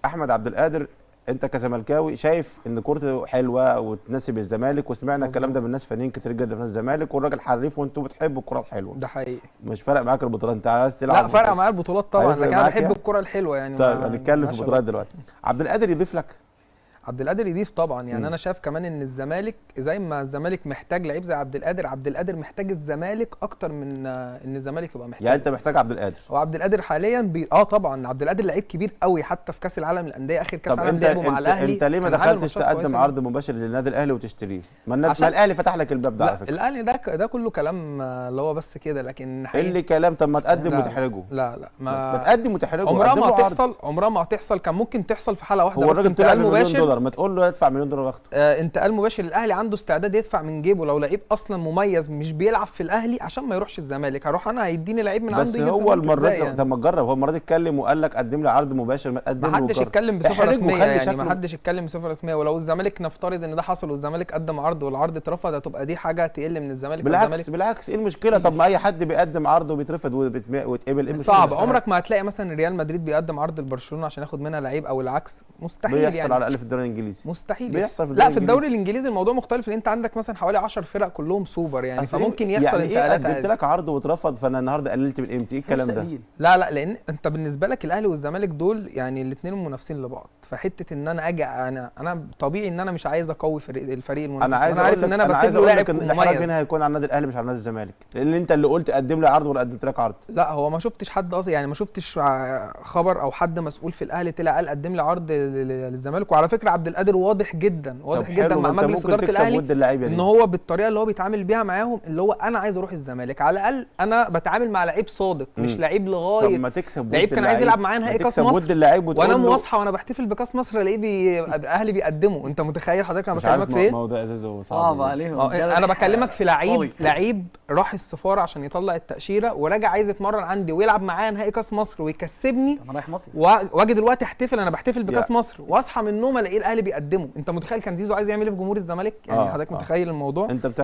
احمد عبد القادر، انت كزملكاوي شايف ان كورته حلوة وتناسب الزمالك، وسمعنا الكلام ده من ناس فنيين كتير جدا في نادي الزمالك، والراجل حريف وانتوا بتحبوا الكره الحلوة. ده حقيقي. مش فارق معاك البطولات، انت عايز تلعب؟ لا فارقه معايا البطولات طبعا، هيفرق لكن انا معاك بحب يعني؟ الكره الحلوة يعني. طيب هنتكلم في البطولات دلوقتي. عبد القادر يضيف لك؟ عبد القادر يضيف طبعا يعني. انا شايف كمان ان الزمالك زي ما الزمالك محتاج لعيب زي عبد القادر، عبد القادر محتاج الزمالك اكتر من ان الزمالك يبقى محتاج. يعني انت محتاج عبد القادر؟ هو عبد القادر حاليا طبعا عبد القادر لعيب كبير قوي، حتى في كاس العالم للاندية اخر كاس العالم لعبه مع الاهلي. انت ليه ما دخلتش تقدم عرض مباشر للنادي الاهلي وتشتريه؟ ما الاهلي فتح لك الباب ده على فكرة. الاهلي ده كله كلام اللي هو بس كده، لكن ايه اللي كلام؟ طب ما تقدم وتحرجه. لا لا، ما تقدم وتحرجه، عمرها ما هتحصل، عمرها ما هتحصل. كان ممكن تحصل في حاله واحدة بس، هو الراجل طلع بمليون دولار، ما تقول له ادفع مليون دولار واخده. انتقال مباشر، الاهلي عنده استعداد يدفع من جيبه لو لعيب اصلا مميز مش بيلعب في الاهلي عشان ما يروحش الزمالك. هروح انا هيديني لعيب من عنده بس هو المرة دي يعني. طب ما تجرب، هو المرة دي اتكلم وقال لك قدم لي عرض مباشر، ما تقدم له. ما حدش اتكلم بصفة رسمية يعني، ما حدش اتكلم بصفة رسمية. ولو الزمالك نفترض ان ده حصل والزمالك قدم عرض والعرض اترفض، هتبقى دي حاجة تقل من الزمالك. بالعكس بالعكس، ايه المشكلة؟ طب ما اي حد بيقدم عرض وبيترفض ويتقبل، ايه صعب. عمرك ما هتلاقي مثلا ريال مدريد بيقدم عرض لبرشلونة عشان ياخد منها لعيب او العكس، مستحيل يعني. بيحصل على الاقل في الدوري الانجليزي، مستحيل بيحصل في الدوري. لا في الدوري الانجليزي الموضوع مختلف، لان انت عندك مثلا حوالي 10 فرق كلهم سوبر يعني، فممكن يحصل يعني انتقالات. إيه قدمت لك عرض واترفض فانا النهارده قللت من قيمتي؟ ايه الكلام ده؟ لا لا، لان انت بالنسبة لك الاهلي والزمالك دول يعني الاثنين منافسين لبعض، فحته ان انا اجي انا طبيعي ان انا مش عايز اقوي الفريق المنافس. انا عايز عارف ان انا بسيب له لاعب مميز. الاحراج هنا هيكون على النادي الاهلي مش على النادي الزمالك، لان انت اللي قلت قدم لي عرض ولا قدمت لك عرض. لا هو ما شفتش حد اصلا يعني، ما شفتش خبر او حد مسؤول في الاهلي طلع قال قدم لي عرض للزمالك. وعلى فكرة عبد القادر واضح جدا، واضح جدا مع مجلس ادارة الاهلي ان هو بالطريقة اللي هو بيتعامل بيها معاهم، اللي هو انا عايز اروح الزمالك، على الاقل انا بتعامل مع لعيب صادق، مش لعيب لغاية. طب ما تكسب لعيب كان عايز يلعب معايا نهائي كاس مصر وانا واصحى وانا بحتفل بكاس مصر الاقيه اهلي بيقدموا. انت متخيل حضرتك انا بكلمك في ايه؟ صعب عليهم. انا بكلمك في لعيب، لعيب راح السفارة عشان يطلع التاشيره وراجع عايز يتمرن عندي ويلعب معايا نهائي كاس مصر ويكسبني. انا رايح مصر واجي دلوقتي احتفل، انا بحتفل بكاس مصر واصحى من النوم الاقيه الاهلي بيقدمه. انت متخيل كان زيزو عايز يعمل ايه في جمهور الزمالك؟ يعني حضرتك متخيل الموضوع؟ انت